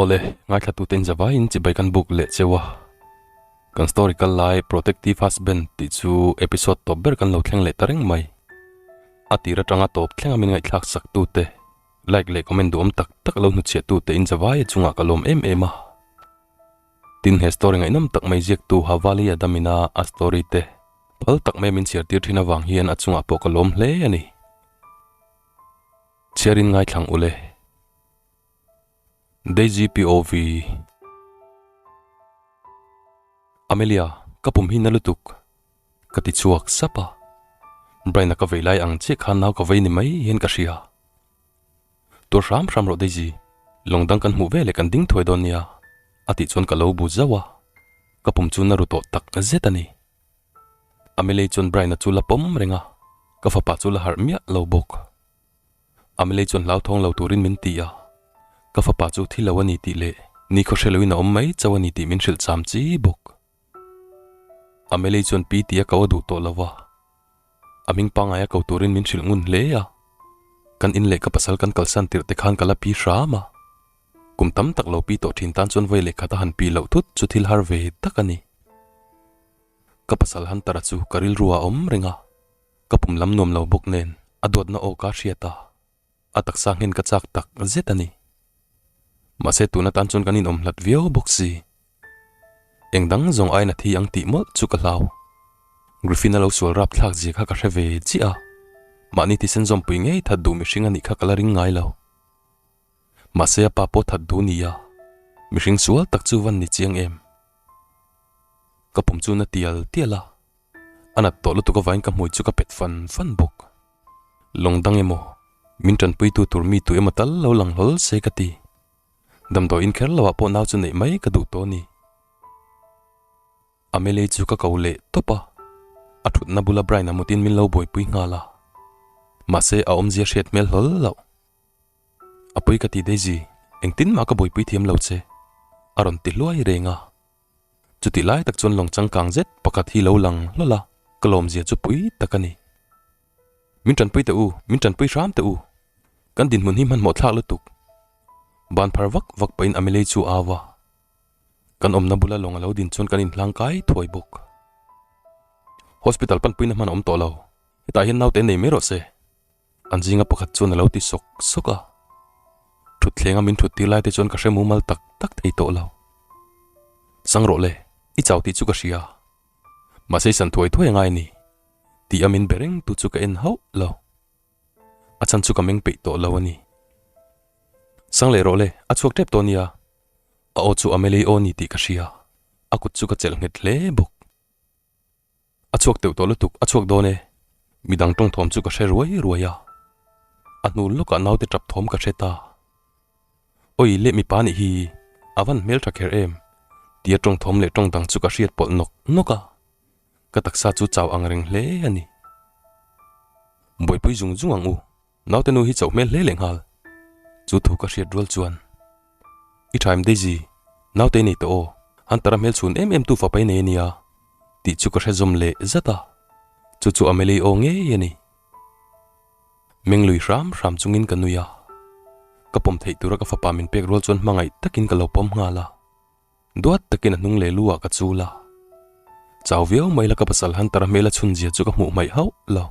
Awle, ngaithla tute in zavaiin chibai kan buk leh cheu a. Kan story kal lai Protective Husband tih chu episode tawp ber kan lo thleng leh ta reng mai. A tir atanga tawp thlenga min ngaihthlak sak tute, like leh comment duhawm tak tak lo hnuchhiah tute in zavaia chungah ka lawm em em a. Tin he story ngaihnawm tak mai ziaktu Havali Adamina a story te phal tak mai min chhiar tir thin avang hian a chungah pawh ka lawm hle a ni. Chhiarin ngaithlang ule. Daisy POV. Amelia, ka pum hi na lutuk. Ka ti chhuak sap a. Brian-a ka vei lai ang chiah khan nau ka vei ni mai hian ka hria. Tur hram hram rawh Daisy, lawng dang kan hmuh veleh kan ding thuai dawn nia, a tih chuan ka lo bu zauh a. Ka pum chu na ru tawh tak zet a ni. Amelia chuan Brian-a chu la pawm reng a, ka fapa chu la harh miah lo bawk. Amelia chuan hlauthawng lo turin min ti a, ka fapa chu thi lo a ni tih leh ni khaw hre loin a awm mai chauh a ni tih min hrilh cham chi bawk. Amelia chuan pi tia ko a duh tawh lo va, a hming pangngai a ko turin min hrilh ngun hle a, kan in leh ka pasal kan kalsan tirh te khan ka la pi hram a, kum tam tak lo pi tawh thin tan chuan vawi leh khat a han pi loh thut chu thil har ve tak a ni. Ka pasal Hunter-a chu ka rilru a awm reng a. Ka pum lam nuam lo bawk nen a duatna aw ka hriat a, a taksa nghen ka chak tak zet a ni. Mahse tun atan chuan kan inawm hlat viau bawk si. Eng dang zawng aiin a thi ang tih mawlh chu ka hlau. Griffin a lo sual rap thlak zia kha ka hre ve chiah a, mahni thisen zawmpui ngei that duh mihring a nih kha ka la ring ngai lo. Mahse a pa pawh that duh nia, mihring sual tak chu van ni chiang em. Ka pum chu na tial tial a. A nat tawh lutuk avangin ka hmui chu ka pet fan fan bawk. Lawng dang emaw, min tanpuitu tur mi tu emaw tal lo lang hlawl se ka ti. Damdawi in kher loah pawh nau chu neih mai ka duh tawh a ni. Amelie chu ka ko leh tawp a, a thutna bula Brian-a mutin min lo buaipui nghal a. Mahse a awmzia hriat hmel hlawl loh. A pui ka ti Daisy, engtin mah ka buaipui thiam lo che, a rawn ti hluai reng a. Chutih lai tak chuan lawng changkang zet pakhat hi lo lang hlawl a, ka lawmzia chu pui tak a ni. Min tanpui teh u, min tanpui hram teh u. Kan dinhmun hi hmanhmawh thlak lutuk. Ban phar vak vak pahin Amelie chu a au a. Kan awmna bula lawng a lo din chuan kan inhlang kai thuai bawk. Hospital panpuina hman a awm tawh lo, hetah hian naute nei mai rawh se. An zinga pakhat chuan a lo ti sawk sawk a, thutthleng a min thut tir lai te chuan ka hre mumal tak tak thei tawh lo. Sang rawh le, i chau tih chu ka hria. Mahse i san thuai thuai a ngai ni, tih a min be reng tu chu ka en hauh lo. A chhan chu ka meng peih tawh lo a ni. Sang leh rawh le, a chhuak tep tawh nia. A aw chu Amelie aw ni tih ka hria, a kut chu ka chelh nghet hle bawk. A chhuak teuh tawh lutuk, a chhuak dawn e. Midang tawng thawm chu ka hre ruai ruai a. A hnu lawkah naute tap thawm ka hre ta. Awi leh mipa nih hi a van hmel tha kher em? Tia tawng thawm leh tawng dang chu ka hriat pawlh nawk nawk a. Ka taksa chu chau ang reng hle a ni. Buaipui zung zung ang u, naute nu hi chauh hmel hle leh nghal. Chu thu ka hriat rual chuan. I tha em Daisy, naute i nei tawh aw, Hunter-a hmel chhun em em tu fapa i nei a nia. Tih chu ka hre zawm leh zat a, chu chu Amelie aw ngei a ni. Meng lui hram hram chungin ka nui a, ka pawm theih tura ka fapa min pek rual chuan hmangaih takin ka lo pawm nghal a, duat takin a hnung leh lu ah ka chul a. Chau viau mai la ka pasal Hunter-a hmel a chhun zia chu ka hmuh hmaih hauh lo.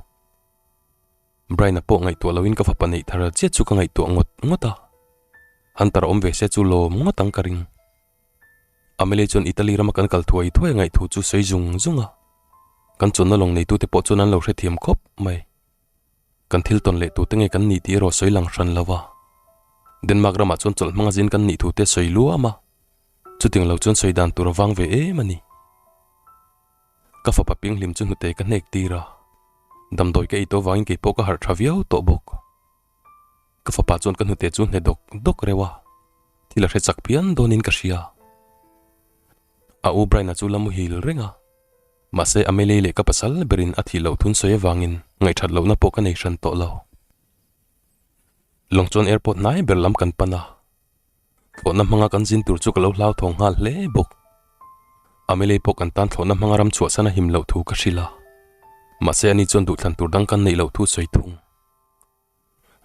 Brian-a pawh ngaihtuah loin ka fapa neih thar chiah chu ka ngaihtuah ngawt ngawt a, Hunter-a awm ve se chu lawm ngawt ang ka ring. Amelie chuan Italy rama kan kal thuai thuai a ngaihthu chu sawi zung zung a. Kan chawlhna lawng neitute pawh chuan an lo hrethiam khawp mai. Kan thil tawn leh tute nge kan nih tih erawh sawi lang hran lo a. Denmark ramah chuan chawlh hmanga zin kan nih thute sawi luam a. Chutiang lo chuan sawi dan tur a vang ve em a ni. Ka fapa pianghlim chu hnute ka hnek tir a. Damdawi ka ei tawh vangin kei pawh ka harh tha viau tawh bawk. Ka fapa chuan ka hnute chu hne dawk dawk reuh a, thil a hre chak phian dawnin ka hria. A u Brian-a chu la muhil reng a, mahse Amelie leh ka pasal berin a thih loh thun sawi avangin ngaihthat lohna pawh ka nei hran tawh lo. Lawng chuan airport hnai ber lam kan pan a, thlawhna hmanga kan zin tur chu ka lo hlauthawng nghal hle bawk. Amelie pawh kan tan thlawhna hmanga ram chhuahsan a him loh thu ka hrilh a, mahse ani chuan duhthlan tur dang kan neih loh thu sawi thung.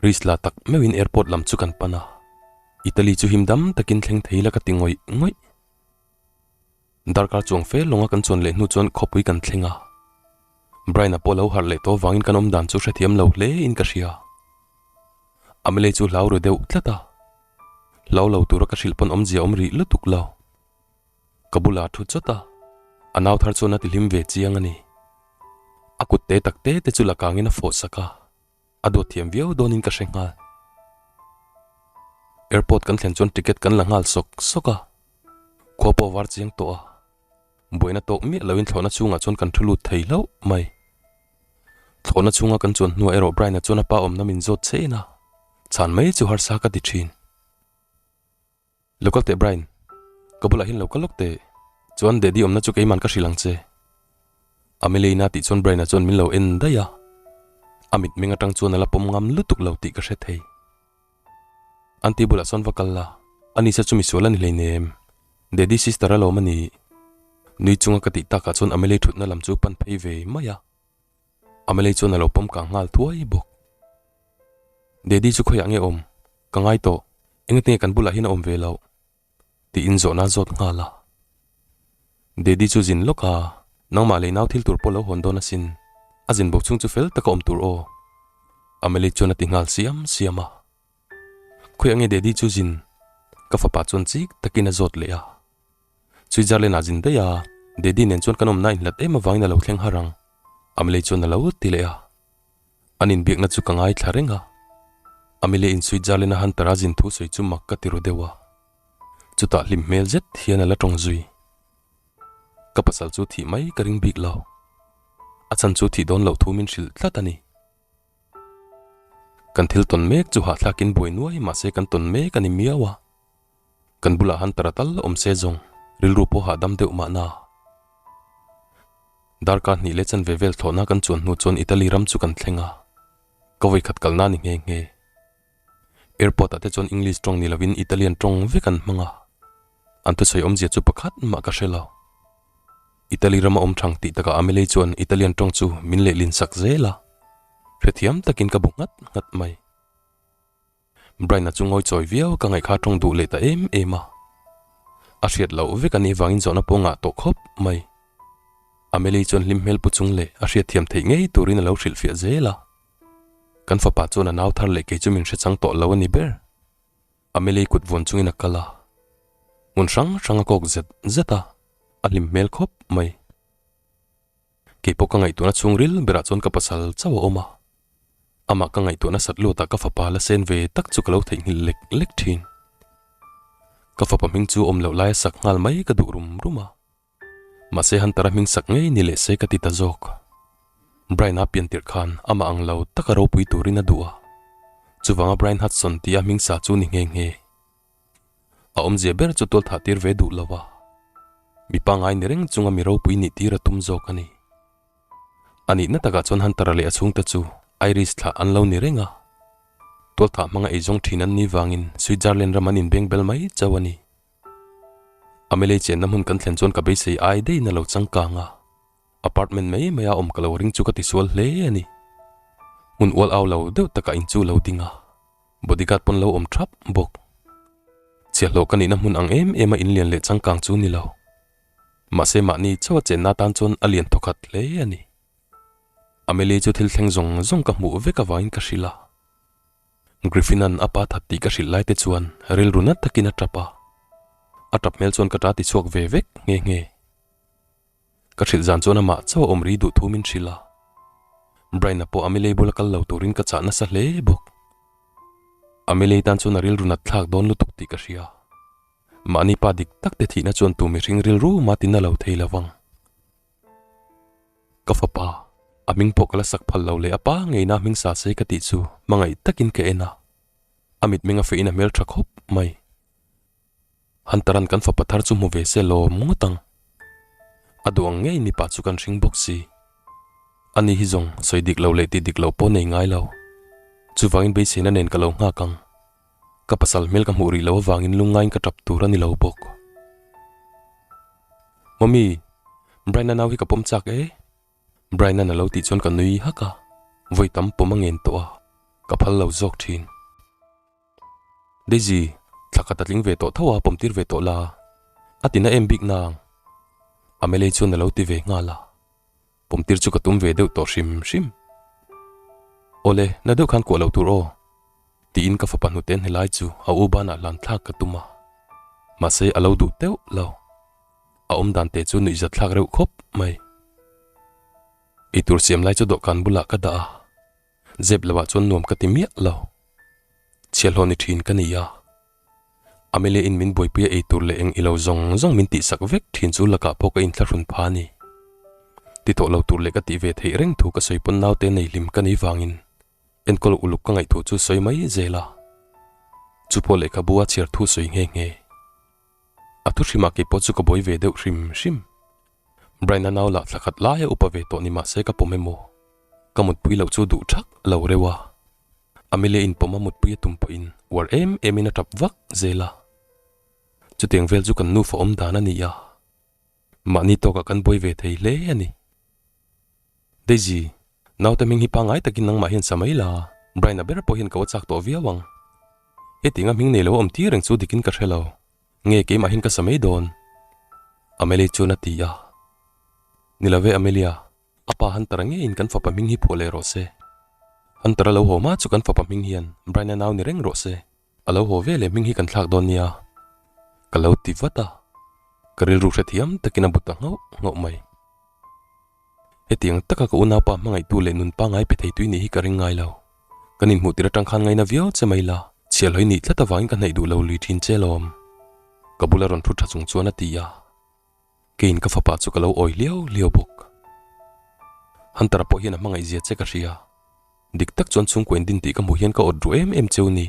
Risk la tak meuhin airport lam chu kan pan a, Italy chu him dam takin thleng thei la ka ti ngawih ngawih. Darkar chuang fe lawnga kan chuan leh hnu chuan khawpui kan thleng a, Brian-a pawh lo harh leh tawh vangin kan awm dan chu hrethiam lo hle in ka hria. Amelie chu hlau ru deuh tlat a, hlau lo tura ka hrilh pawn awmzia awm rih lutuk lo. Ka bulah thu chawt a, a nau thar chuan a ti hlim ve chiang a ni. A kut te tak te te chu la kangin a fawh sak a. A duat thiam viau dawnin ka hre nghal. Airport kan thlen chuan ticket kan la nghal sawk sawk a, khua pawh a var chiang tawh a, buaina tawk miah loin thlawhna chhungah chuan kan thu lut thei hlauh mai. Thlawhna chhunga kan chuan hnuah erawh Brian-a chuan a pa awmna min zawt che in a, chhan mai chu harsa ka ti thin. Lo kal teh Brian, ka bulah hian lo kal lawk teh, chuan Daddy awmna chu keiman ka hrilh ang che. Amelie-in a tih chuan Brian-a chuan min lo en daih a, a mitmeng atang chuan a la pawm ngam lutuk lo tih ka hre thei. Aunty bulah sawn va kal la, ani sa chu misual a ni hleinem, Daddy sister a lawm a ni. Nui chunga ka tih takah chuan Amelie thutna lam chu pan phei ve mai a. Amelie chuan a lo pawm kang nghal thuai bawk. Daddy chu khawiah nge awm? Ka ngai tawh. Engati nge kan bulah hian a awm ve loh? Tiin zawhna a zawt nghal a. Daddy chu zin lawk a, nangmah leh nau thil tur pawh lo hawn dawn asin. A zin bo chhung chu fel taka awm tur aw. Amelie chuan a ti nghal siam siam a. Khawiah nge Daddy chu zin? Ka fapa chuan chik takin a zawt leh a. Switzerland ah zin daih a, Daddy nen chuan kan awmna inhlat em avangin a lo thleng har ang. Amelie chuan a lo ti leh a. An inbiakna chu ka ngaithla reng a, Amelie in Switzerland a Hunter a zin thu sawi chu mak ka ti ru deuh a. Chutah hlim hmel zet hian a la tawng zui. Ka pasal chu thih mai ka ring bik lo. A chhan chu thih dawn loh thu min hrilh tlat a ni. Kan thil tawn mek chu hahthlakin buai nuai mahse kan tawn mek a ni miau a. Kan bulah Hunter a tal awm se zawng rilru pawh hahdam deuh mahna. Darkar hnih leh chanve vel thlawhna kan chuan hnu chuan Italy ram chu kan thleng a, ka vawikhat kalna ni nghe nghe. Airport ah te chuan English tawng ni lovin Italian tawng vek an hmang a, an thusawi awmzia chu pakhat mah ka hre lo. Italy rama awm thang tih takah Amelie chuan Italian tawng chu min lehlin sak zel a, hrethiam takin ka bu nghat nghat mai. Brian-a chu ngawi chawi viau ka ngaihkha tawng duh leh ta em em a. A hriat loh vek a nih vangin zawhna pawh ngah tawh khawp mai. Amelie chuan hlim hmel pu chung leh a hriatthiam theih ngei turin a lo hrilhfiah zel a. Kan fapa chuan a nau thar leh kei chu min hre chang tawh lo a ni ber. Amelie kut vawn chungin a kal a. Hmun hrang hrang a kawk zet zet a, a hlim hmel khawp mai. Kei pawh ka ngaihtuahna chhungril berah chuan ka pasal chauh a awm a, amah ka ngaihtuahna sat luatah ka fapa la sen ve tak chu ka lo theihnghilh lek lek thin. Ka fapa hming chu awm loh laia sak nghal mai ka duh rum rum a, mahse Hunter-a hming sak ngei ni leh se ka ti ta zawk. Brian-a pian tirh khan amah ang lo taka ropui turin a duh a, chuvanga Brian Hudson tia hming sa chu ni nghe nghe. A awmzia ber chu tual thah tir ve duh lo a, mi pangngai ni reng chunga mi ropui nih tir a tum zawk a ni. A nihna takah chuan Hunter-a leh a chhungte chu Irish thlah an lo ni reng a, tual thah hmanga eizawng thin an nih vangin Switzerland ram an inbeng bel mai chauh a ni. Amelie chenna hmun kan thlen chuan ka beisei ai deihin a lo changkang a, apartment mai maia awm ka lo ring chu ka tisual hle a ni. Hmun ual au lo deuh takah in chu lo ding a. Bodyguard pawn lo awm thap bawk. Chhiahhlawh ka nihna hmun ang em em a inlian leh changkang chu ni lo. Mahse mahni chauh a chenna tan chuan a lian thawkhat hle a ni. Amelie chu thil thleng zawng zawng ka hmuh vek avangin ka hrilh a. Griffin-a'n a pa that tih ka hrilh lai te chuan rilru nat takin a tap a. A tap hmel chuan ka ta ti chhuak ve vek nghe nghe. Ka hrilh zan chuan amah chauh a awm ri duh thu min hrilh a. Brian-a pawh Amelie bula kal lo turin ka chah nasa hle bawk. Amelie tan chuan a rilru nat thlak dawn lutuk tih ka hria. Mahni pa dik tak te thihna chuan tu mihring rilru mah tin a lo thei lo vang. Ka fapa, a hming pawh ka la sak phal lo leh a pa ngeina hming sa se ka tih chu hmangaih takin ka en a. A mitmeng a feiin a hmeltha khawp mai. Hunter-a'n kan fapa thar chu hmu ve se lawm ngawt ang. A duh ang ngei mipa chu kan hring bawk si. Ani hi zawng sawi dik lo leh tih dik lo pawh nei ngai lo. Chuvangin beiseina nen ka lo nghak ang. Ka pasal hmel ka hmuh rih lo avangin lungngaiin ka tap tur a ni lo bawk. Mummy, Brian-a nau hi ka pawm chak e. Brian-a'n a lo tih chuan ka nui hak a, vawi tam pawm a ngen tawh a, ka phal lo zawk thin. Daisy, thla khat a tling ve tawh tho a, pawm tir ve tawh la. A tina em bik nang. Amelie chuan a lo ti ve nghal a. Pawm tir chu ka tum ve deuh tawh hrim hrim. Awle, na deuh khan kuah lo tur aw. Tiin ka fapa hnute hnelai chu a u banah hlan thlak ka tum a. Mahse a lo duh teuh lo. A awm dan te chu nuihzat thlak reuh khawp mai. Eitur siam lai chu dawhkan bulah ka dah a. Zep lohah chuan nuam ka ti miah lo. Chhiahhlawh ni thin ka ni a. Amelia in min buaipui a eitur leh eng ilo zawng zawng min tihsak vek thin chu lakah pawh ka inthlahrun pha a ni. Ti tawh lo tur leh ka tih ve theih reng thu ka sawi pawn naute nei hlim ka nih vangin enkawl uluk ka ngaih thu chu sawi mai zel a. Chu pawh lehkhabu a chhiar thu sawi nghe nghe. A thu hrimah kei pawh chu ka buai ve deuh hrim hrim. Brian-a nau lah thla khat laia upa ve tawh ni mahse ka pawm emaw? Ka mutpui loh chu duh thak lo reuh a. Amelia in pawm a mutpui a tum pawhin uar em em in a tap vak zel a. Chutiang vel chu kan nufa awm dan a ni a. Mahni tawkah kan buai ve thei hle a ni. Daisy, naute hming hi pangngai takin nangmah hian sa mai la, Brian-a ber pawh hian ko a chak tawh viau ang. Hetianga hming nei lo a awm tir reng chu dikin ka hre lo. Nge keimah hian ka sa mai dawn? Amelie chuan a ti a. Ni lo ve Amelia, a pa Hunter-a ngeiin kan fapa hming hi phuah leh rawh se. Hunter-a lo haw hma chu kan fapa hming hian Brian-a nau ni reng rawh se. A lo haw ve leh hming hi kan thlak dawn nia. Ka lo ti vat a. Ka rilru hrethiam takin a bu ta nghauh nghauh mai. Hetiang taka ka unaupa hmangaihtu leh nun pangngai pe thei tui nih hi ka ring ngai lo. Kan inhmuh tir atang khan ngaina viau che mai la, chhiahhlawih nih tlat avangin ka hnaih duh lo lui thin che lawm. Ka bula rawn thu tha chung chuan a ti a. Keiin ka fapa chu ka lo awi hliau hliau bawk. Hunter-a pawh hian a hmangaih zia che ka hria. Dik tak chuan chhungkua in din tih ka hmuh hian ka awt ru em em cheu ni.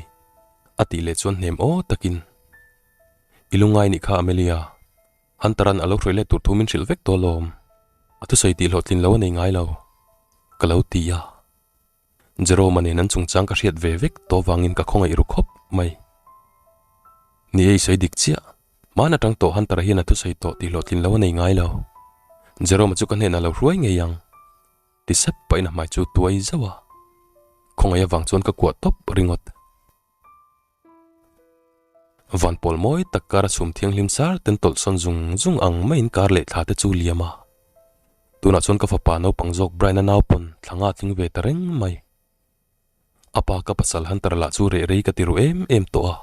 A tih leh chuan hnem aw takin, I lungngai nih kha Amelia. Hunter-a'n a lo hruai let tur thu min hrilh vek tawh alawm. A thusawi tih hlawhtlin lo a nei ngai lo. Ka lo ti a. Jerome-a nen an chungchang ka hriat ve vek tawh vangin ka khawngaih ru khawp mai. Ni e, i sawi dik chiah. Hmaan atang tawh Hunter-a hian a thusawi tawh tih hlawhtlin lo a nei ngai lo. Jerome-a chu ka hnenah lo hruai ngei ang. Ti sep pahin a hmai chu tuai zauh a. Khawngaih avang chuan ka kuah tawp ringawt. Van pawl mawi tak kar a chhum thianghlim sar ten tawlh sawn zung zung ang maiin kar leh thla te chu liam a. Tunah chuan ka fapa naupang zawk Brian-a nau pawn thla nga tling ve ta reng mai. A pa ka pasal Hunter lah chu reh rei ka ti ru em em tawh a.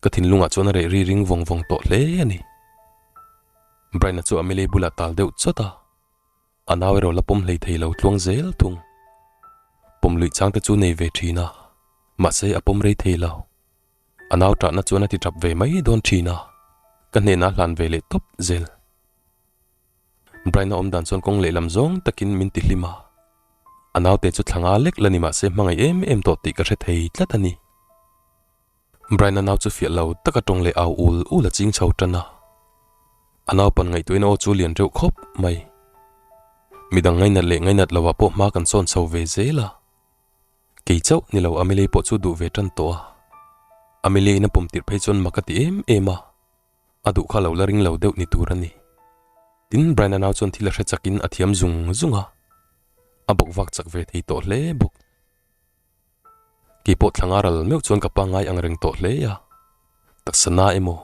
Ka thinlungah chuan a reh ri ring vawng vawng tawh hle a ni. Brian-a chu Amelie bulah tal deuh chawt a. A nau erawh la pawm hlei thei lo tluang zel thung. Pawm luih chang te chu nei ve thin a, mahse a pawm rei thei lo. A nau ṭahna chuan a ti ṭap ve mai dawn thin a, ka hnenah a hlan ve leh tawp zel. Brian-a awm dan chuan kawng lehlam zawng takin min ti hlim a, a naute chu thla nga lek la ni mahse hmangaih em em tawh tih ka hre thei tlat a ni. Brian-a nau chu fiah lo taka tawng leh au ul ul a ching chho tan a. A naupan ngaihtuahina aw chu lian reuh khawp mai. Midang ngainat leh ngainat loah pawh hma kan sawn chho ve zel a. Kei chauh ni lo Amelie pawh chu duh ve tan tawh a. Amelie-in a pawm tirh phei chuan mak a ti em em a. A duh kha lo la ring lo deuh ni tur a ni. Tin, Brian-a nau chuan thil a hre chakin a thiam zung zung a. A bawk vak chak ve thei tawh hle bawk. Kei pawh thla nga ral meuh chuan ka pangngai ang reng tawh hle a, taksa na emaw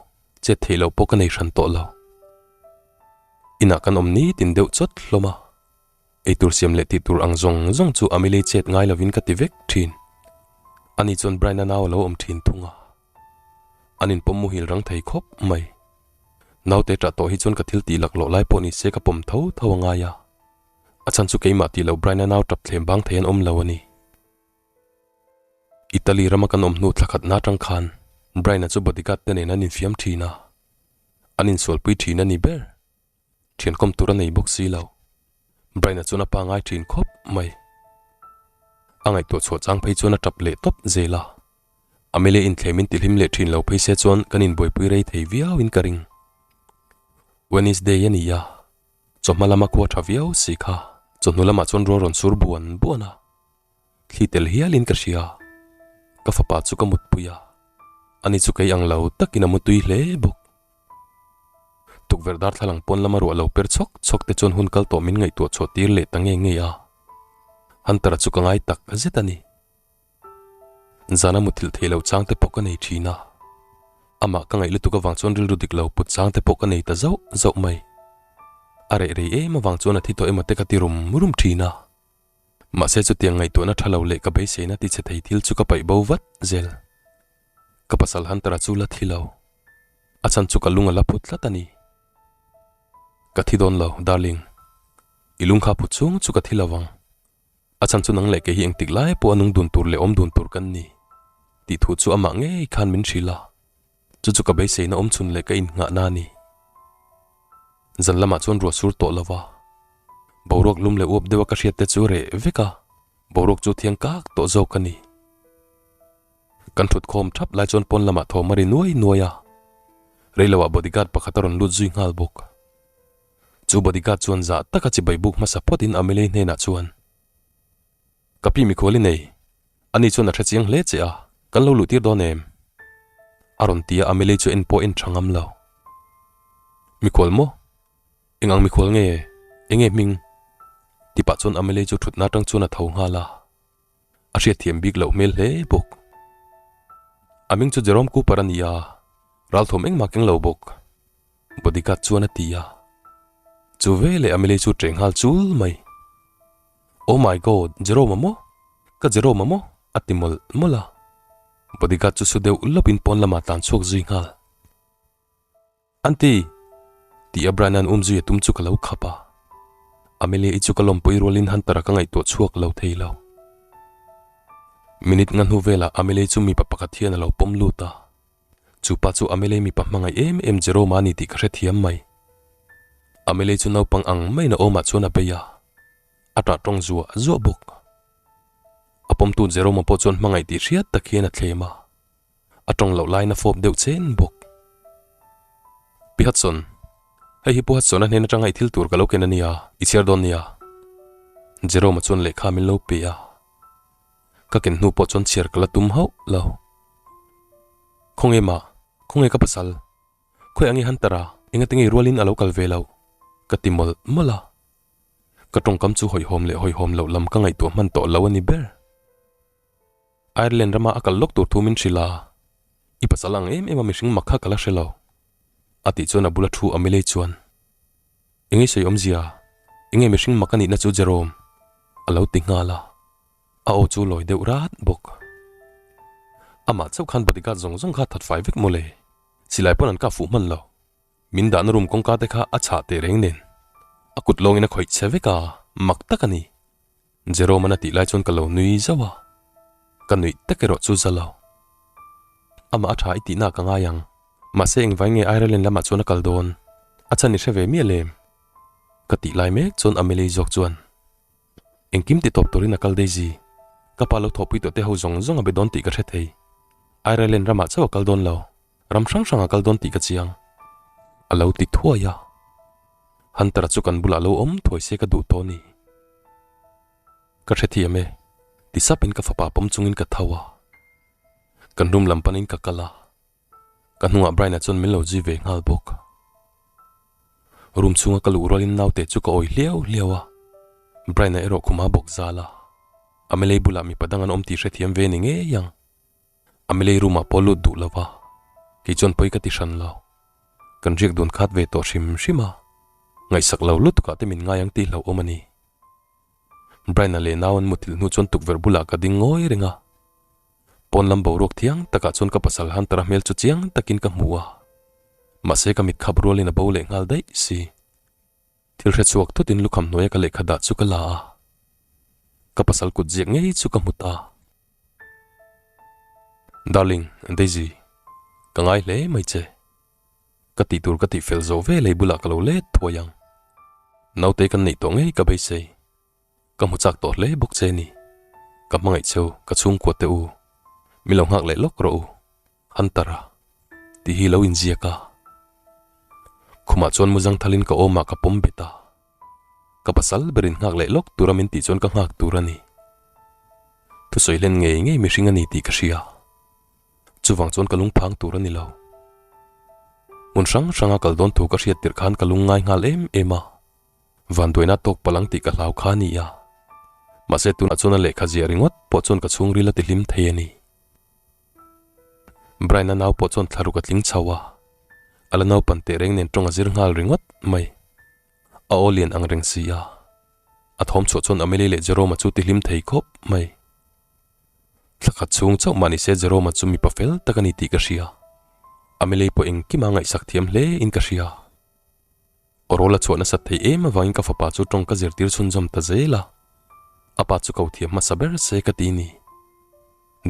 chet theih loh pawh ka nei hran tawh lo. Inah kan awm nitin deuh chawt hlawm a, eitur siam leh tih tur ang zawng zawng chu Amelie chet ngai lovin ka ti vek thin. Ani chuan Brian-a nau a lo awm thin thung a, an inpawm muhil rang thei khawp mai. Naute ṭah tawh hi chuan ka thil tih laklawh lai pawh ni se ka pawm tho tho a ngai a. A chhan chu keimah tih loh Brian-a nau tap thlem bang thei an awm lo a ni. Italy rama kan awm hnu thla khatna atang khan Brian-a chu bodyguard te nen an infiam thin a, an insualpui thin a ni ber. Thian kawm tur a nei bawk si lo. Brian-a chuan a pa ngai thin khawp mai. A ngaihtuah chhuah chang phei chuan a tap leh tawp zel a. Amelia inthlem in tihlim leh thin lo phei se chuan kan inbuaipui rei thei viauin ka ring. Wednesday a ni a. Chawhma lama khua tha viau si kha chawhnu lamah chuan rual rawn sur buan buan a, thli tel hialin ka hria. Ka fapa chu ka mutpui a, ani chu kei ang lo takin a mutui hle bawk. Tukverh darthlalang pawn lama ruah lo per chhawk chhawk te chuan hun kal tawh min ngaihtuah chhuah tir leh ta nge nge a, Hunter-a chu ka ngai tak zet a ni. Zana muthilh theih loh chang te pawh ka nei thin a, amah ka ngaih lutuk avang chuan rilru dik lo put chang te pawh ka nei ta zauh zauh mai. A reh rei em avang chuan a thi tawh emaw te ka ti rum rum thin a. Mahse chutiang ngaihtuahna tha lo leh ka beiseina ti chhe thei thil chu ka paih bo vat zel. Ka pasal Hunter-a chu la thi lo. A chhan chu ka lung a la phut tlat a ni. Ka thi dawn lo, darling. I lung kha phut chung chu ka thi lo vang. A chhan chu nang leh kei hi engtik lai pawh a nung dun tur leh awm dun tur kan ni tih thu chu amah ngei khan min hrilh a, chu chu ka beiseina awm chhun leh ka innghahna a ni. Zan lamah chuan ruah sur tawh lo va, boruak lum leh uap deuha ka hriat te chu reh vek a, boruak chu thiang kak tawh zawk a ni. Kan thut khawm thap lai chuan pawn lamah thawm a ri nuai nuai a, reiloah bodyguard pakhat a rawn lut zui nghal bawk. Chu bodyguard chuan zah taka chibai buk hmasa phawtin Amelie hnenah chuan, Ka pi mikhual i nei, ani chuan a hre chiang hle che a, kan lo luh tir dawn em? A rawn ti a, Amelie chu en pawh en tha ngam lo. Mikhual maw? Eng ang mikhual nge? Enge hming? Ti pah chuan Amelie chu thutna atang chuan a tho nghal a. A hriatthiam bik loh hmel hle bawk. A hming chu Jerome Cooper a ni a, ralthawm engmah keng lo bawk. Bodyguard chuan a ti a. Chu veleh Amelie chu ṭeh nghal chul mai. Oh my God, Jerome-a maw? Ka Jerome-a maw? a ti mawlh mawlh a. Bodyguard chu su deuh lawpin pawn lamah tlan chhuak zui nghal. Aunty! Tih a Brian-a'n um zui a tum chu ka lo khap a. Amelia-i chu ka lawmpui rualin Hunter-a ka ngaihtuah chhuak lo thei lo. Minute nga hnu velah Amelia-i chu mipa pakhat hian a lo pawm lut a. Chu pa chu Amelia-i mipa hmangaih em em Jerome-a a ni tih ka hrethiam mai. Amelia-i chu naupang ang maiin a awmah chuan a bei a, a ṭah ṭawng zuah zuah bawk. A pawmtu Jerome-a pawh chuan hmangaih tih hriat tak hian a thlem a. A tawng loh laiin a fawp deuh chen bawk. Pi Hudson, hei hi Pu Hudson-a hnen atanga i thil tur ka lo ken a nia, i chhiar dawn nia. Jerome-a chuan lehkha min lo pe a. Ka ken hnu pawh chuan chhiar ka la tum hauh lo. Khawnge mah, khawnge ka pasal? Khawi ange Hunter-a, engati ngei rualin a lo kal ve loh? Ka ti mawlh mawlh a. Ka tawngkam chu hawihhawm leh hawihhawm loh lam ka ngaihtuah hman tawh lo a ni ber. Ireland rama a kal lawk tur thu min hrilh a, I pasal ang em em a mihring mak kha ka la hre lo, a tih chuan a bula thu Amelie chuan, Enge sawi awmzia, enge mihring mak a nihna chu Jerome? a lo ti nghal a, a aw chu lawi deuh rat bawk. Amah chauh khan bodyguard zawng zawng kha that fai vek mawle, silai pawn an kah fuh hman lo. Min dahna room kawngka te kha a chhah teh reng nen, a kut lawngin a khawih che vek a, mak tak a ni. Jerome-a'n a tih lai chuan ka lo nui zauh a, ka nuih tak erawh chu za lo. Amah a tha i tihna ka ngai ang, mahse engvai nge Ireland lamah chuan a kal dawn? A chhan i hre ve miah lem? Ka tih lai mek chuan Amelie zawk chuan, Engkim ti tawp turin a kal Daisy, ka pa lo thawhpui tawh te ho zawng zawng a be dawn tih ka hre thei. Ireland ramah chauh a kal dawn lo, ram hrang hrang a kal dawn tih ka chiang. A lo ti thuai a. Hunter-a chu kan bulah lo awm thuai se ka duh tawh a ni. Ka hrethiam e, ti sapin ka fapa pawm chungin ka tho a. Kan room lam panin ka kal a, ka hnungah Brian-a chuan min lo zui ve nghal bawk. Room chhunga ka luh rualin naute chu ka awi hliau hliau a, Brian-a erawh khuma bawk zal a. Amelie bulah mipa dang an awm tih hrethiam ve ni ngei ang. Amelie room ah pawh lut duh lo va, kei chuan pawi ka ti hran lo. Kan riak dun khat ve tawh hrim hrim a, ngaihsak lo lutuk ah te min ngai ang tih hlauhawm a ni. Brian-a leh nau an muthilh hnu chuan tukverh bulah ka ding ngawi reng a. Pawn lam boruak thiang takah chuan ka pasal Hunter-a hmel chu chiang takin ka hmu a, mahse ka mit khap rualin a bo leh nghal daih si. Thil hre chhuak thutin lukham hnuaia ka lehkha dah chu ka la a, ka pasal kut ziak ngei chu ka hmu ta. Darling, Daisy, ka ngai hle mai che. Ka tih tur ka tih fel zo ve lei bulah ka lo let thuai ang. Naute kan neih tawh ngei ka beisei. Ka hmu chak tawh hle bawk che ni. Ka hmangaih cheu, ka chhungkua te u. Mi lo nghak leh lawk rawh u. Hunter a tih hi lo inziak a. Khumah chuan muzang thalin ka awmah ka pawm bet a. Ka pasal berin nghak leh lawk tura min tih chuan ka nghak tur a ni. Thusawi hlen ngei ngei mihring a ni tih ka hria. Chuvang chuan ka lungphang tur a ni lo. Hmun hrang hranga kal dawn thu ka hriat tirh khan ka lung ngai nghal em em a. Vanduaina tawk palh ang tih ka hlau kha a ni a. Mahse tunah chuan a lehkha ziah ringawt pawh chuan ka chhungril a tihlim thei a ni. Brian-a nau pawh chuan thlaruk a tling chho a. A la naupan teh reng nen tawng a zir nghal ringawt mai. A aw lian ang reng si a. A thawm chhuah chuan Amelie leh Jerome-a chu tihlim thei khawp mai. Thla khat chhung chauh mah nise Jerome-a chu mipa fel tak a ni tih ka hria. Amelie pawh engkima ngaihsak thiam hle in ka hria. Aw rawl a chhuah nasat thei em avangin ka fapa chu tawng ka zirtir chhunzawm ta zel a. A pa chu ko thiam hmasa ber se ka ti ni.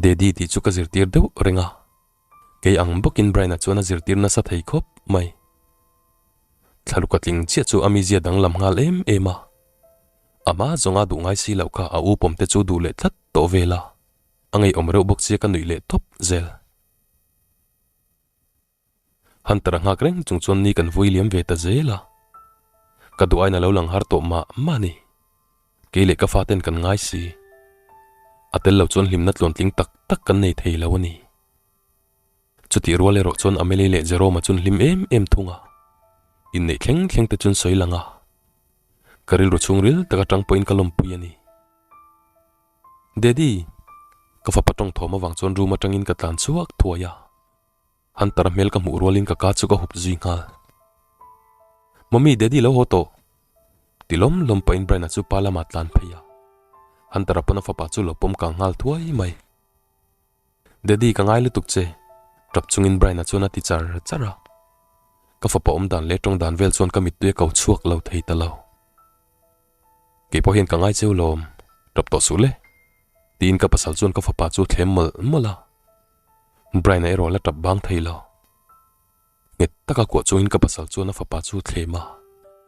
Daddy tih chu ka zirtir deuh reng a. Kei ang bawkin Brian-a chuan a zirtir nasa thei khawp mai. Thlaluk a tling chiah chu a mizia danglam nghal em em a. A hma zawnga duh ngai si loh kha a u pawmte chu duh leh tlat tawh vel a. A ngeiawm reuh bawk sia ka nuih leh tawp zel. Hunter-a nghak reng chung chuan ni kan vui liam ve ta zel a. Ka duh aiin a lo lang har tawh mah mah a ni. Kei leh ka faten kan ngai si. A tel lo chuan hlimna tluantling tak tak kan nei thei lo a ni. Chutih rual erawh chuan Amelie leh Jerome-a chuan hlim em em thung a. Inneih thleng thleng te chuan sawi lang a. Ka rilru chhungril tak atang pawhin ka lawmpui a ni. Daddy! Ka fapa tawng thawm avang chuan room atangin ka tlan chhuak thuai a. Hunter-a hmel ka hmuh rualin ka ka chu ka hup zui nghal. Mummy, Daddy lo haw tawh! Ti lawm lawm pahin Brian-a chu pa lamah tlan phei a. Hunter-a pawn a fapa chu lo pawm kang nghal thuai mai. Daddy, ka ngai lutuk che! Tap chungin Brian-a chuan a ti char char a. Ka fapa awm dan leh tawng dan vel chuan ka mittui a ko chhuak lo thei ta lo. Kei pawh hian ka ngai cheu lawm, tap tawh suh le! Tiin ka pasal chuan ka fapa chu a thlem mawlh mawlh a. Brian-a erawh la tap bang thei lo. Nghet taka kuah chungin ka pasal chuan a fapa chu thlem a,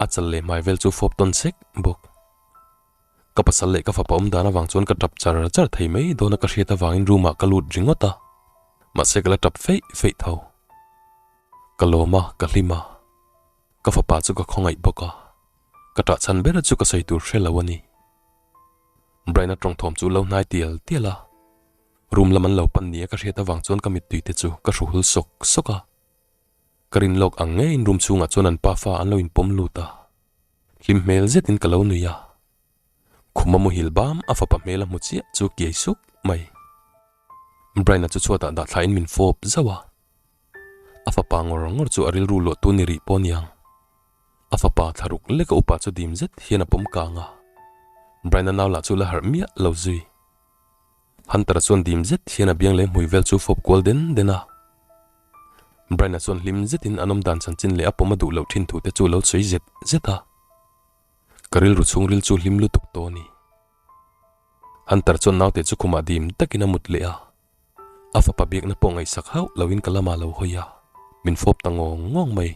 a chal leh hmai vel chu fawp tawn sek bawk. Ka pasal leh ka fapa awm dan avang chuan ka tap char char thei mai dawn a ka hriat avangin room ah ka lut ringawt a, mahse ka la tap feih feih tho. Ka lawm a, ka hlim a, ka fapa chu ka khawngaih bawk a, ka tah chhan ber chu ka sawi tur hre lo a ni. Brian-a tawng thawm chu lo hnai tial tial a. Room lam an lo pan nia ka hriat avang chuan ka mittui te chu ka hru hul sawk sawk a. Ka rin lawk ang ngeiin room chhungah chuan an pafa an lo inpawm lut a. Hlim hmel zetin ka lo nui a. Khuma muhil bam a fapa hmel a hmu chiah chu kiai suk mai. Brian-a chu chhuatah dah thlain min fawp zauh a. A fapa ngawr ngawr chu a rilru luah tu ni rih pawh niang. A fapa thlaruk leka upa chu dim zet hian a pawm kang a. Brian-a nau lah chu la harh miah lo zui. Hunter-a chuan dim zet hian a biang leh hmui vel chu fawp kual den den a. Brian-a chuan hlim zetin an awm dan chanchin leh a pawm a duh loh thin thu te chu lo sawi zet zet a. Ka rilru chhungril chu hlim lutuk tawh a ni. Hunter chuan naute chu khumah dim takin a mut leh a. A fapa biakna pawh ngaihsak hauh loin ka lamah lo hawi a, min fawp ta ngawng ngawng mai.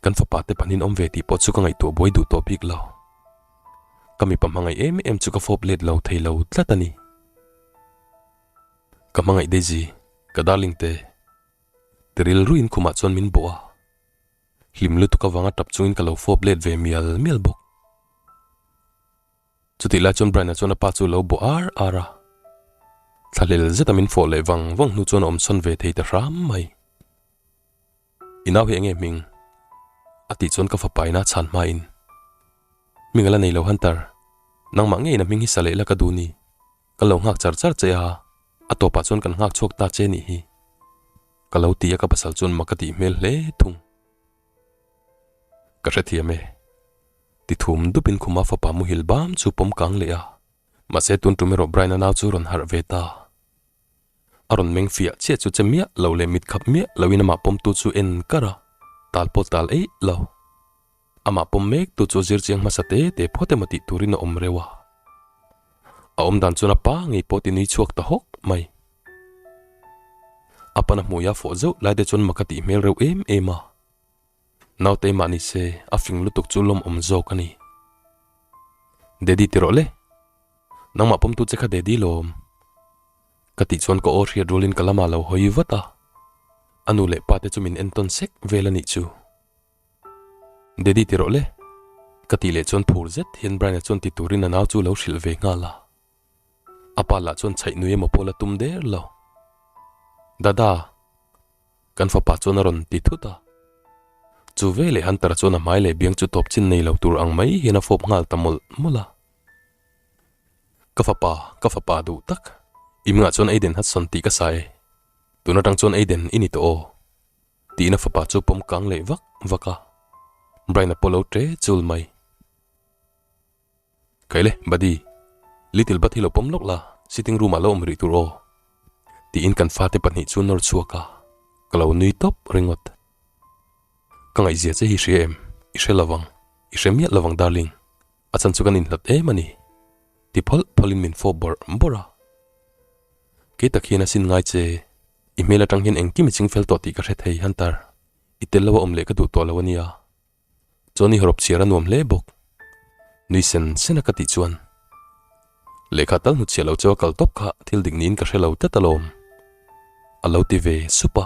Kan fapa te pahnin awm ve tih pawh chu ka ngaihtuah buai duh tawh bik lo. Ka mipa hmangaih em em chu ka fawp let lo thei lo tlat a ni. Ka hmangaih Daisy, ka darling te. Ti rilruin khumah chuan min bawh a. Hlim lutuk avanga tap chungin ka lo fawp let ve mial mial bawk. Chutih lai chuan Brian-a chuan a pa chu lo bawh ar ar a. Thlahlel zeta min fawh leh vang vang hnu chuan a awmsawn ve thei ta hram mai. I nau hi enge hming? A tih chuan ka fapa ina chhan hmain, Hming a la nei lo Hunter, nangmah ngeiin a hming hi sa leh la ka duh ni. Ka lo nghak char char che a, a tawpah chuan kan nghak chhuak ta che nih hi. Ka lo ti a ka pasal chuan mak a tih hmel hle thung. Ka hrethiam e. Ti thum dupin khuma fapa muhil bam chu pawm kang leh a. Mahse tun tum erawh Brian-a nau chu rawn harh ve ta. A rawn meng fiah chiah chu che miah lo leh mit khap miah loin amah pawmtu chu en kar a, tal pawh tal eih lo. Amah pawm mek tu chu zir chiang hmasa te te phawt emaw tih turin a awm reuh a. A awm dan chuan a pa ngei pawh ti nui chhuak ta hawk mai. A pana hmuia fawh zeuh lai te chuan mak a tih hmel reuh em em a. Naute mah ni se a fing lutuk chu lawmawm zawk a ni. Daddy ti rawh le. Nangmah pawmtu che kha Daddy lawm. Ka tih chuan ka aw hriat rualin ka lamah lo hawi vat a. A nu leh pa te chu min entawn sek vel a nih chu. Daddy ti rawh le. Ka tih leh chuan phur zet hian Brian-a chuan ti turin a nau chu lo hrilh ve nghal a. A pa lah chuan chhaih nui emaw pawh la tum der lo. Dada! Kan fapa chuan a rawn ti thut a. Chu veleh Hunter-a chuan a hmai leh biang chu tawp chin nei lo tur ang mai hian a fawp nghal ta mawlh mawlh a. Ka fapa, ka fapa duh tak. I hmingah chuan Aiden Hudson tih ka sa e. Tun atang chuan Aiden i ni tawh aw. Tiin a fapa chu pawm kang leh vak vak a. Brian-a pawh lo ṭe chul mai. Kaile, Buddy, Little Bud hi lo pawm lawk la, sitting room ah lo awm rih tur aw. Tiin kan fate pahnih chu nawr chhuak a, ka lo nui tawp ringawt. Ka ngaihzia che hi hria em? I hre lovang. I hre miah lovang darling. A chan chu kan inhlat em a ni. Ti phawlh phawlhin min fawp bawrh bawrh a. Kei tak hian a sin ngai che, i hmel atang hian engkim i ching fel tawh tih ka hre thei Hunter, i tel lo a awm leh ka duh tawh lo a nia. Chuan i hawrawp chhiar a nuam hle bawk. Nui sen sen a ka tih chuan lehkha tal hnutchhiah lo chu a kal tawp kha thil dik niin ka hre lo tlat alawm. A lo ti ve sup a.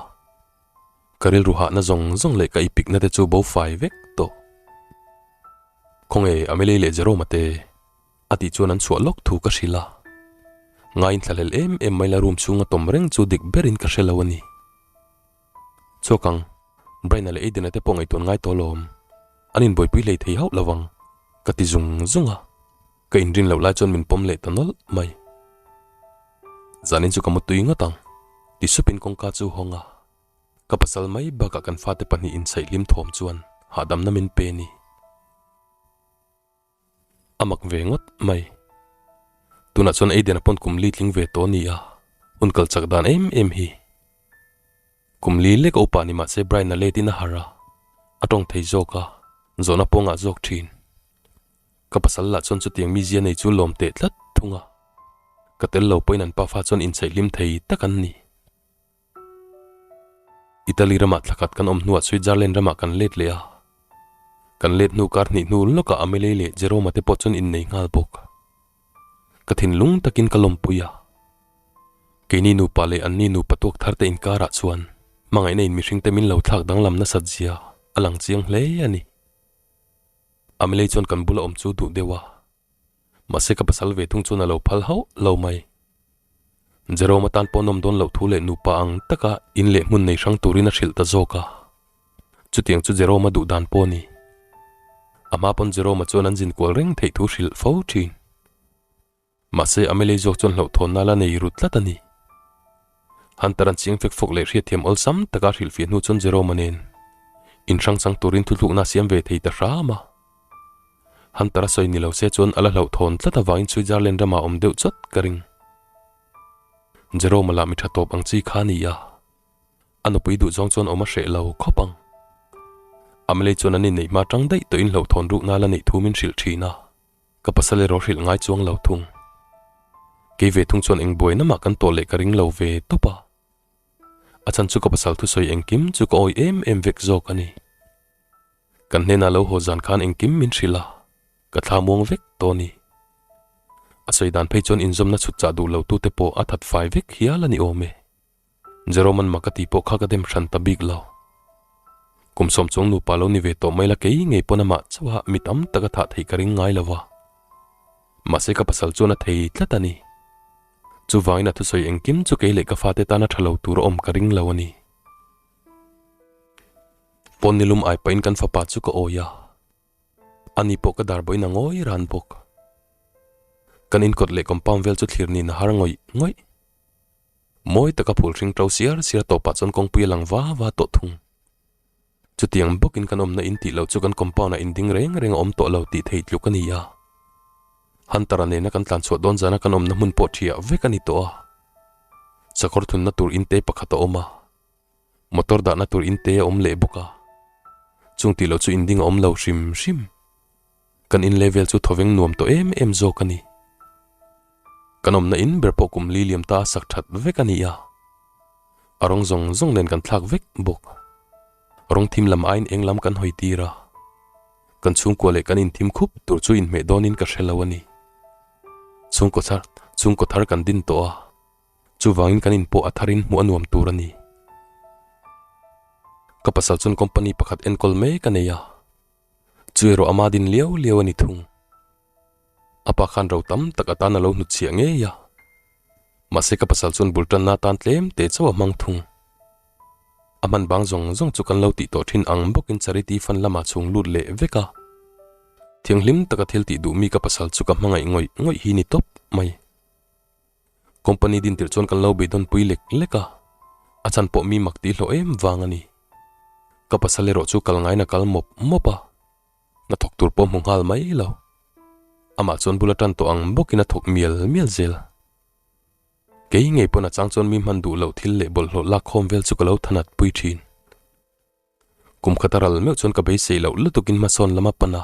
Ka rilru hahna zawng zawng leh ka ipikna te chu bo fai vek tawh. Khawnge Amelie leh Jerome-a te a tih chuan an chhuah lawk thu ka hrilh a. Ngaiin thlahlel em em mai la room chhunga tawm reng chu dik berin ka hre lo a ni. Chhuak ang, Brian-a leh Aiden-a te pawh ngaihtuah ngai tawh alawm. An inbuaipui hlei thei hauh lo vang, ka ti zung zung a. Ka inrin loh lai chuan min pawm leh ta nawlh mai. Zanin chu ka mutui ngawt ang, ti supin kawngka chu hawng a. Ka pasal mai bakah kan fate pahnih inchhaih hlim thawm chuan hahdamna min pe ni. A mak ve ngawt mai. Tunah chuan Aiden a pawn kum li tling ve tawh a ni a, hun kal chak dan em em hi. Kum li lek a upa ni mahse Brian a let in a harh a, a tawng thei zawk a, zawhna pawngah zawk thin. Ka pasal lah chuan chutiang mizia nei chu lawm teh tlat thung a, ka tel lo pawhin an pafa chuan inchhaih hlim thei tak an ni. Italy ramah thlakhat kan awm hnuah Switzerland ramah kan let leh a. Kan let hnu kar hnih hnu lawkah Amelie leh Jerome-a te pawh chuan innei nghal bawk. Ka thinlung takin ka lawmpui a. Keini nupa leh anni nupa tuak thar te inkarah chuan hmangaihna in mihringte min lo thlak danglam nasat zia a lang chiang hle a ni. Amelie chuan kan bula awm chu duh deuh a. Mahse ka pasal ve thung chuan a lo phal hauh lo mai. Jerome atan pawh nawm dawn loh thu leh nupa ang taka in leh hmun nei hrang turin a hrilh ta zawk a. Chutiang chu Jerome a duh dan pawh a ni. A hma pawn Jerome-a chuan an zin kual reng theih thu hrilh fo thin. Mahse Amelie zawk chuan hlauhthawnna la nei ru tlat a ni. Hunter an chiang fek fawk leh hriatthiam awlsam taka hrilhfiah hnu chuan Jerome-a nen inhrang chang turin thuthlukna a siam ve thei ta hram a. Hunter a sawi ni lo se chuan a la hlauhthawn tlat avangin Switzerland ramah awm deuh chawt ka ring. Jerome-a lah mi tha tawp ang chi kha a ni a, a nupui duh zawng chuan awm a hreh lo khawp ang. Amelie chuan an inneih hma tang daih tawhin hlauhthawn rukna la neih thu min hrilh thin a, ka pasal erawh hrilh ngai chuang lo thung. Kei ve thung chuan eng buaina mah kan tawh leh ka ring lo ve tawp a. A chhan chu ka pasal thusawi engkim chu ka awi em em vek zawk a ni. Kan hnenah lo haw zan khan engkim min hrilh a, ka thla muang vek tawh a ni. A sawi dan phei chuan inzawmna chhut chah duh lo tute pawh a that fai vek hial a ni awm e. Jerome-a'n mak a tih pawh kha ka dem hran ta bik lo. Kum sawm chuang nupa lo ni ve tawh mai la kei ngei pawn amah chauha mi tam tak a thah theih ka ring ngai lo va. Mahse ka pasal chuan a thei tlat a ni. Chuvangin a thusawi engkim chu kei leh ka fate tana tha lo tur a awm ka ring lo a ni. Pawn nilum ai pahin kan fapa chu ka awi a, ani pawh ka dar bawhin a ngawi ran bawk. Kan inkawt leh compound vel chu thlir niin a har ngawih ngawih. Mawi taka phul hring to siar siar tawpah chuan kawngpui a lang va va tawh thung. Chutiang bawkin kan awmna in tih loh chu kan compound ah inding reng reng a awm tawh lo tih theih tluk a ni a. Hunter-a nena kan tlan chhuah dawn zana kan awmna hmun pawh thiah vek a ni tawh a. Sakawr thunna tur inte pakhat a awm a. Motor dahna tur in te a awm leh bawk a, chung tih loh chu in ding a awm lo hrim hrim. Kan in level chu thawveng nuam tawh em em zawk a ni. Kan awmna in ber pawh kum li liam ta a sak that vek a ni a, a rawng zawng zawng nen kan thlak vek bawk. Rawng thim lam aiin eng lam kan hawi tir a, kan chhungkua leh kan inthim khup tur chu inhmeh dawnin ka hre lo a ni. Chhungkaw thar chhungkaw thar kan din tawh a. Chuvangin kan inpawh a tharin hmuh a nuam tur a ni. Ka pasal chuan company pakhat enkawl mek a nei a. Chu erawh ama din liau liau a ni thung. A pa khan ro tam tak atan a lo hnutchhiah ngei a. Mahse ka pasal chuan bul tanna atan tlem te chauh a hmang thung. A hman bang zawng zawng chu kan lo tih tawh thin ang bawkin charity fund lamah chhung lut leh vek a. Thianghlim taka thil tih duh mi ka pasal chu ka hmangaih ngawih ngawih hi ni tawp mai. Company din tirh chuan kan lo beidawn pui lek lek a, a chhan pawh mi mak tih hlawh em vang a ni. Ka pasal erawh chu kal ngaina kal mawp mawp a, hnathawk tur pawh hmu nghal mai lo. Amah chuan bula tan tawh ang bawkin a thawk mial mial zel. Kei ngei pawn a chang chuan mi hman duh loh thil leh bawlhhlawh lak khawm vel chu ka lo thanat pui thin. Kum khat a ral meuh chuan ka beisei loh lutukin hmasawn lam a pan a,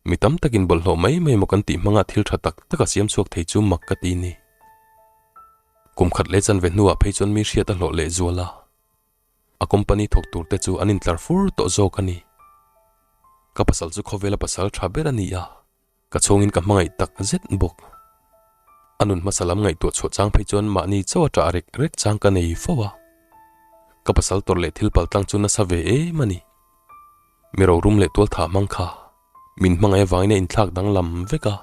mi tam takin bawlhhlawh mai mai emaw kan tih hmangah thil tha tak tak a siam chhuak thei chu mak ka ti ni. Kum khat leh chanve hnuah phei chuan mi hriat a hlawh leh zual a, a company thawk tur te chu an intlar fur tawh zawk a ni. Ka pasal chu khawvela pasal tha ber a ni a. Ka chhungin ka hmangaih tak zet bawk. A nun hmasa lam ngaihtuah chhuah chang phei chuan mahni chauh a ṭah rek rek chang ka nei fo a. Ka pasal tawrh leh thil paltlang chu nasa ve em a ni. Mi rorum leh tual thah hmang kha min hmangaih avangin a inthlak danglam vek a.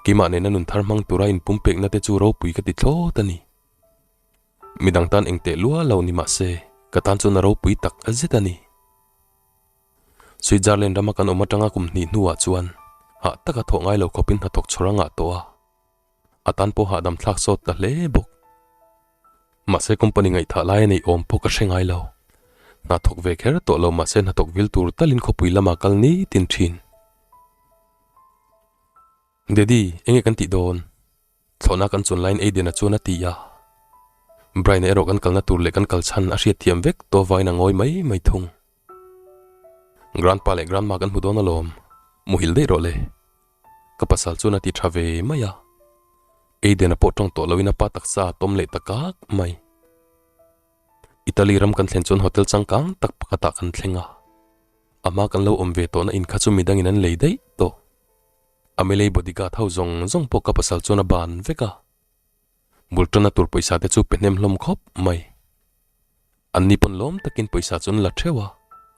Keimah nena nun thar hmang tura inpumpekna te chu ropui ka ti thlawt a ni. Midang tan engteh lua lo ni mah se ka tan chuan a ropui tak zet a ni. Switzerland rama kan awm atanga kum hnih hnuah chuan hah taka thawh ngai lo khawpin hnathawk chhawr a ngah tawh a, a tan pawh hahdam thlak sawt ta hle bawk. Mahse company ngaihthah lai a neih awm pawh ka hre ngai lo. Hna thawk ve kher tawh lo mahse hnathawk vil tur talin khawpui lamah kal nitin thin. Daddy, enge kan tih dawn? Thlawhna kan chuan laiin Aiden-a chuan a ti a. Brian-a erawh kan kalna tur leh kan kal chhan a hriat thiam vek tawh avangin a ngawi mai mai thung. Grandpa leh Grandma kan hmu dawn alawm, muhil daih rawh le. Ka pasal chuan a ti tha ve mai a. Aiden-a pawh tawng tawh loin a pa taksa a tawm leh ta kak mai. Italy ram kan thlen chuan hotel changkang tak pakhatah kan thleng a. A hma kan lo awm ve tawhna in kha chu midangin an lei daih tawh. Amelei bodyguard ho zawng zawng pawh ka pasal chuan a ban vek a, bul tana tur pawisa te chu pe hnem hlawm khawp mai. An ni pawn lawm takin pawisa chu an la theuh a,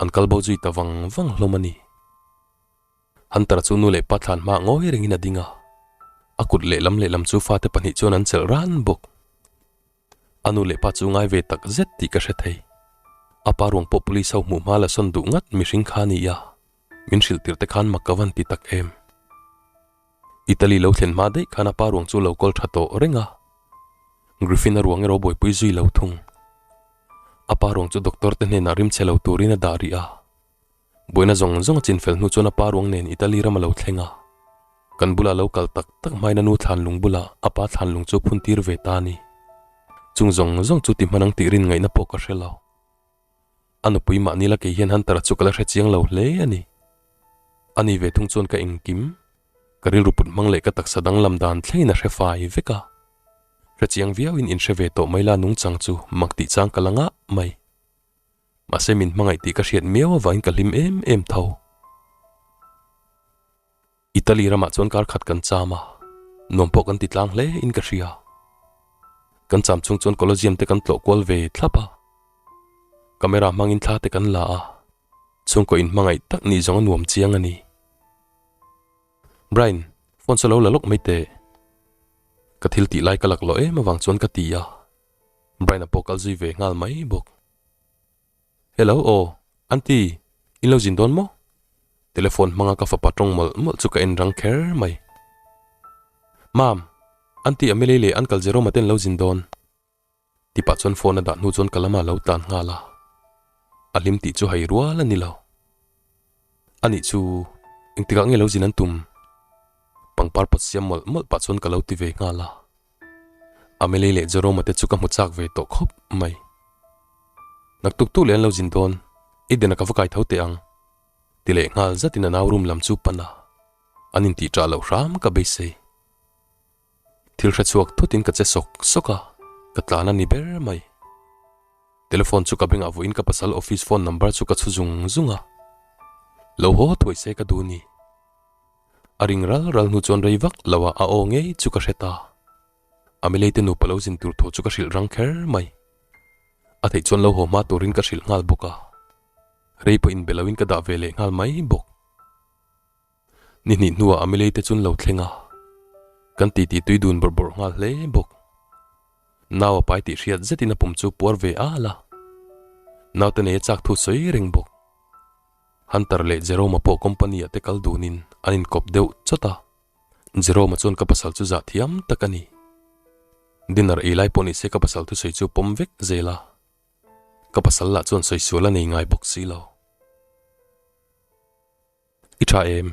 an kal bo zui ta vang vang hlawm a ni. Hunter-a chu nu leh pa thlan hma ngawi rengin a ding a, a kut lehlam lehlam chu fate pahnih chuan an chelh ran bawk. A nu leh pa chu ngai ve tak zet tih ka hre thei. A pa ruang pawh police ho hmuh hma la sawn duh ngat mihring kha a ni a, min hrilh tirh te khan mak ka van ti tak em. Italy lo thlen hma daih khan a pa ruang chu lo kawl tha tawh reng a, Griffin a ruang erawh buaipui zui lo thung. A pa ruang chu doctor te hnenah rimchhe lo turin a dah rih a. Buaina zawng zawng a chinfel hnu chuan a pa ruang nen Italy ram a lo thleng a. Kan bula lo kal tak tak hmain a nu thlanlung bula a pa thlanlung chu phun tir ve ta a ni. Chung zawng zawng chu ti hman ang tih rin ngaihna pawh ka hre lo. A nupui mahni la kei hian Hunter-a chu ka la hre chiang lo hle a ni. A ni ve thung chuan ka engkim, ka rilru put hmang leh ka taksa danglam dan thlengin a hre fai vek a. Hre chiang viauin inhre ve tawh mai la nungchang chu mak tih chang ka la ngah mai. Mahse min hmangaih tih ka hriat miau avangin ka hlim em em tho. Italy ramah chuan kar khat kan cham a, nuam pawh kan ti tlang hle in ka hria. Kan cham chung chuan Colosseum te kan tlawh kual ve thlap a. Camera hmangin thla te kan la a, chhungkaw in hmangaih tak nih zawng a nuam chiang a ni. Brian, phone chu lo la lawk mai teh. Ka thil tih lai ka lak lawh em avang chuan ka ti a. Brian-a pawh kal zui ve nghal mai bawk. Hello aw, Aunty, in lo zin dawn maw? Telephone hmanga ka fapa tawng mawlh mawlh chu ka en rang kher mai. Mam, Aunty Amelie leh Uncle Jerome-a te an lo zin dawn. Ti pah chuan phone a dah hnu chuan ka lamah a lo tlan nghal a. A hlim tih chu hai rual a ni lo. Anih chu, engtikah nge lo zin an tum? Pangpar pawt siam mawlh mawlh pah chuan ka lo ti ve nghal a. Amelie leh Jerome-a te chu ka hmu chak ve tawh khawp mai. Naktuk tuk leh an lo zin dawn, Eden-a ka va kai tho teh ang, ti leh nghal zatin a nau room lam chu pan a, an intih ṭah loh hram ka beisei. Thil hre chhuak thutin ka che sawk sawk a, ka tlan a ni ber mai. Telephone chu ka bengah vuahin ka pasal office phone number chu ka chhu zung zung a, lo haw thuai se ka duh ni. A ring ral ral hnu chuan rei vak lo a a aw ngei chu ka hre ta. Amelei te nupa lo zin tur thu chu ka hrilh rang kher mai. A theih chuan lo haw hma turin ka hrilh nghal bawk a. Rei pawh inbe loin ka dah ve leh nghal mai bawk. Ni hnih hnuah Amelie te chuan lo thleng a, kan titi tui dun bawrh bawrh nghal hle bawk. Nau a pai tih hriat zetin a pum chu puar ve al a, naute nei a chak thu sawi reng bawk. Hunter leh Jerome-a pawh company ah te kal dunin an inkawp deuh chawt a, Jerome-a chuan ka pasal chu zah thiam tak a ni. Dinner ei lai pawh ni se ka pasal thusawi chu pawm vek zel a, ka pasal lah chuan sawi sual a nei ngai bawk si lo. I tha em?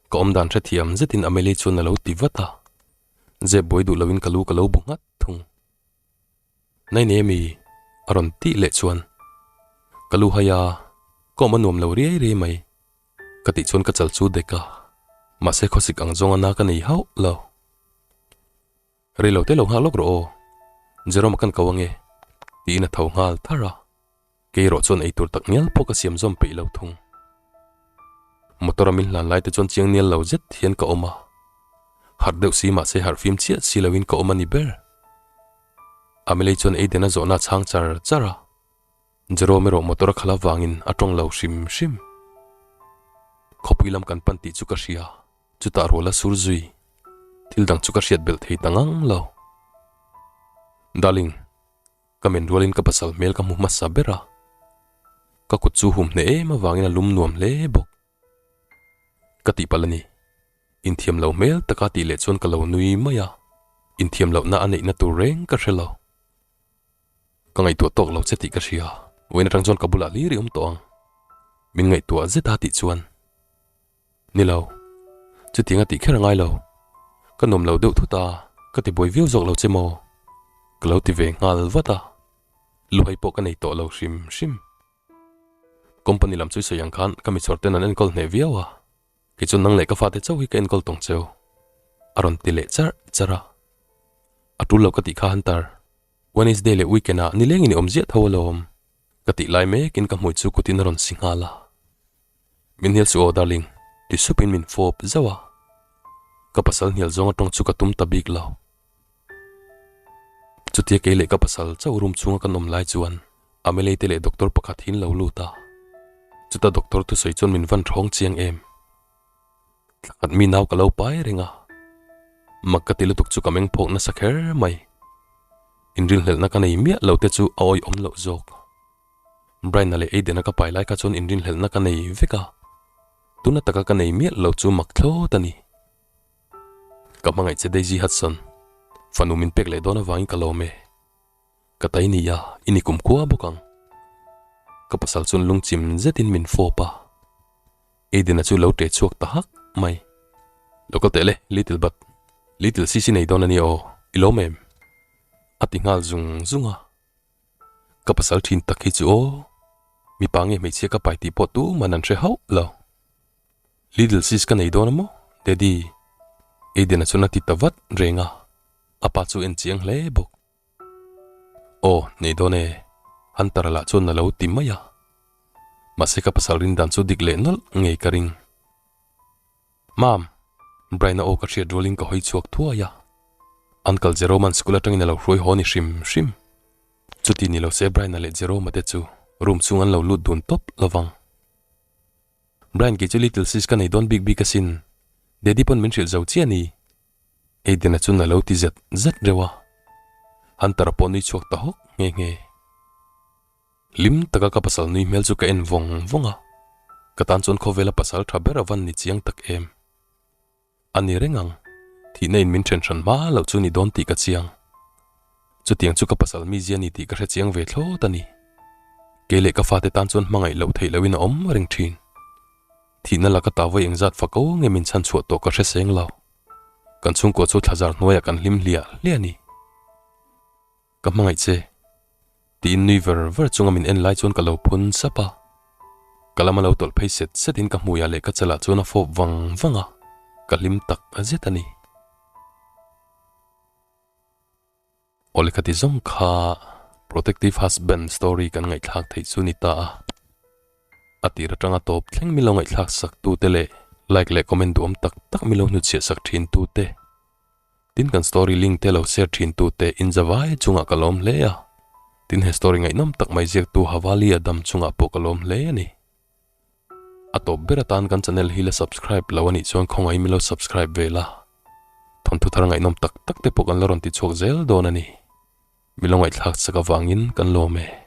Ka awm dan hrethiam zetin Amelie chuan a lo ti vat a, zep buai duh loin ka lu ka lo bu nghat thung. Nai nei ami? A rawn tih leh chuan ka lu hai a, ka awm a nuam lo riai riai mai. Ka tih chuan ka chal chu dek a, mahse khawsik ang zawng a na ka nei hauh lo. Rei lo te lo nghak lawk rawh aw, Jerome a kan ko ange, tiin a tho nghal tharh a. Kei erawh chuan eitur tak ngial pawh ka siam zawm peih lo thung. Motor a min hlan lai te chuan chiang nial lo zet hian ka awm a, harh deuh si mahse harh fim chiah si loin ka awm a ni ber. Amelie chuan Aiden a zawhna a chhang char char a, Jerome erawh motor a khalh avangin a tawng lo hrim hrim. Khawpui lam kan pan tih chu ka hria, chutah rual a sur zui. Thil dang chu ka hriat belh thei ta ngang lo. Darling. Ka men rualin ka pasal hmel ka hmu hmasa ber a, ka kut chu hum hneh em avangin a lum nuam hle bawk. Ka tihpalh a ni. Inthiam lo hmel taka tih leh chuan ka lo nui mai a, inthiam lohna a neihna tur reng ka hre lo. Ka ngaihtuah tawk lo che tih ka hria, vawiin atang chuan ka bulah hlir i awm tawh ang. Min ngaihtuah zet a tih chuan. Ni lo. Chutiang a tih kher a ngai lo. Ka nuam lo deuh thut a, ka ti buai viau zawk lo che maw? Ka lo ti ve nghal vat a. Luhai pawh ka nei tawh lo hrim hrim. Company lam chu i sawi ang khan ka michhawr ten an enkawl hneh viau a. Kei chuan nang leh ka fate chauh hi ka enkawl tawng cheu. A rawn ti leh charh charh a. A tul lo ka tih kha Hunter. Wednesday leh weekend ah nilengin i awm ziah tho alawm. Ka tih lai mekin ka hmui chu kutin a rawn si nghal a. Min hnial suh aw darling, ti supin min fawp zauh a. Ka pasal hnial zawng atawng chu ka tum ta bik lo. Chutia kei leh ka pasal chauh room chhunga kan awm lai chuan Amelie te leh doctor pakhat hi an lo lut a. Chuta doctor thusawi chuan min van thawng chiang em. Thlakhat mi nau ka lo pai reng a. Mak ka ti lutuk chu ka meng phawk nasa kher mai. Inrinhlelhna ka nei miah lo te chu a awihawm loh zawk. Brian-a leh Aiden-a ka pai lai kha chuan inrinhlelhna ka nei vek a, tuna taka ka nei miah lo chu mak thlawt a ni. Ka hmangaih che Daisy Hudson, fanu min pek leh dawn avangin ka lawm e. Ka tai ni a, i ni kumkhua bawk ang. Ka pasal chuan lungchim zetin min fawp a, Aiden-a chu lo ṭe chhuak ta hak mai. Lo kal teh le, Little Bud, Little Sisi nei dawn a nia aw, i lawm em? A ti nghal zung zung a. Ka pasal thin tak hi chu aw, mipa nge hmeichhia ka pai tih pawh tuman an hre hauh lo. Little sis ka nei dawn a maw, Daddy? Aiden-a chuan a ti ta vat reng a, a pa chu en chiang hle bawk. Aw, nei dawn e, Hunter-a lah chuan a lo ti mai a. Mahse ka pasal rin dan chu dik leh nawlh ngei ka ring. Mam! Brian-a aw ka hriat rualin ka hawi chhuak thuai a. Uncle Jerome-a'n school atangin a lo hruai haw ni hrim hrim. Chuti ni lo se Brian-a leh Jerome-a te chu room chhung an lo lut dun tawp lovang. Brian kei chu little sis ka nei dawn bik bik asin. Daddy pawn min hrilh zo chiah a ni. Aiden-a chuan a lo ti zet zet reuh a. Hunter-a pawh nui chhuak ta hawk nghe nghe. Hlim taka ka pasal nui hmel chu ka en vawng vawng a, ka tan chuan khawvela pasal tha ber a van ni chiang tak em. A ni reng ang, thihna in min then hran hma loh chu ni dawn tih ka chiang. Chutiang chu ka pasal mizia ni tih ka hre chiang ve thlawt a ni. Kei leh ka fate tan chuan hmangaih loh theih lohin a awm reng thin. Thihna laka ta vawi engzat fako nge min chhan chhuah tawh ka hre seng lo. Kan chhungkua chu thlazar hnuaiah kan hlim hliah hliah a ni. Ka hmangaih che. Tiin nui ver ver chunga min en lai chuan ka lo phun sap a. Ka lama lo tawlh phei set set in ka hmuiah leh ka chalah chuan a fawp vang vang a, ka hlim tak zet a ni. Awle ka ti zawng kha Protective Husband story kan ngaihthlak theih chu ni ta a. A tir atanga tawp thleng min lo ngaihthlak sak tute leh like leh comment duhawm tak tak min lo hnutchhiah sak thin tute. Tin kan story link te lo share thin tu te in zavai chungah ka lawm hle a, tin he story ngaihnawm tak mai ziaktu Havali a dam chungah pawh ka lawm hle a ni. A tawp ber atan kan channel hi la subscribe lo anih chuan khawngaih min lo subscribe ve la. Thawnthu thar ngaihnawm tak tak te pawh kan la rawn ti chhuak zel dawn a ni. Min lo ngaihthlak chak avangin kan lawm e.